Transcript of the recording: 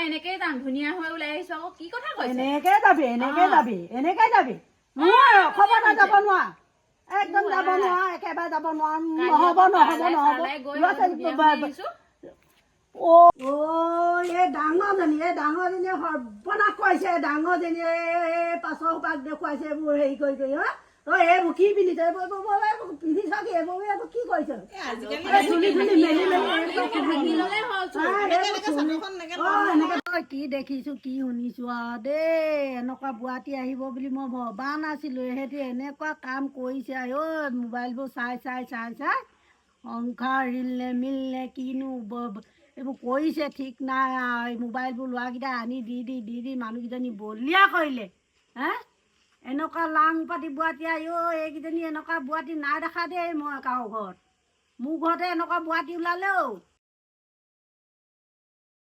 এনেকেই যাম, ধুনীয়া হৈ ওলাই আহিছো আকৌ। কি কথা কৈছে? এনেকে যাবি, এনেকে যাবি, এনেকে যাবি। নোৱাৰ, খবৰদাৰ যাব নোৱাৰ, একদম যাব নোৱাৰ, একেবাৰে যাব নোৱাৰ। নহ'ব, নহ'ব, নহ'ব। ল'ৰা ছোৱালী। অ অ, এই ডাঙৰজনী, এই ডাঙৰজনীয়ে সৰ্বনাশ কৰিছে। এই ডাঙৰজনীয়ে এই পাছৰ সোপাক দেখুৱাইছে এইবোৰ হেৰি কৰি কৰি। হা অ, এইবোৰ কি পিন্ধিছে? এইবোৰ এইবোৰ এইবোৰ পিন্ধিছ কি? এইবোৰ এইবোৰ কি কৰিছ? এই চুলি তুলি মেলি মেলি এইবোৰ ঢাকি ল'লে হ'ল চোন। আহ, এইবোৰ চুলি। অ, এনেকে কি দেখিছো, কি শুনিছো আৰু দেই। এনেকুৱা বোৱাতি আহিব বুলি মই ভবা নাছিলো। এহেঁতি এনেকুৱা কাম কৰিছে। ঐ, মোবাইলবোৰ চাই চাই চাই চাই সংসাৰ ৰিল নে মিল নে কিনো এইবোৰ কৰিছে ঠিক নাই আৰু। এই মোবাইলবোৰ ল'ৰাকেইটা আনি দি দি দি দি মানুহকেইজনী বলিয়া কৰিলে। হে, এনেকুৱা লাং পাতি বোৱাতি। আই ঐ, এইকেইজনী এনেকুৱা বোৱাতি নাই দেখা দেই মই কাৰো ঘৰত। মোৰ ঘৰতে এনেকুৱা বোৱাতি ওলালে। অ।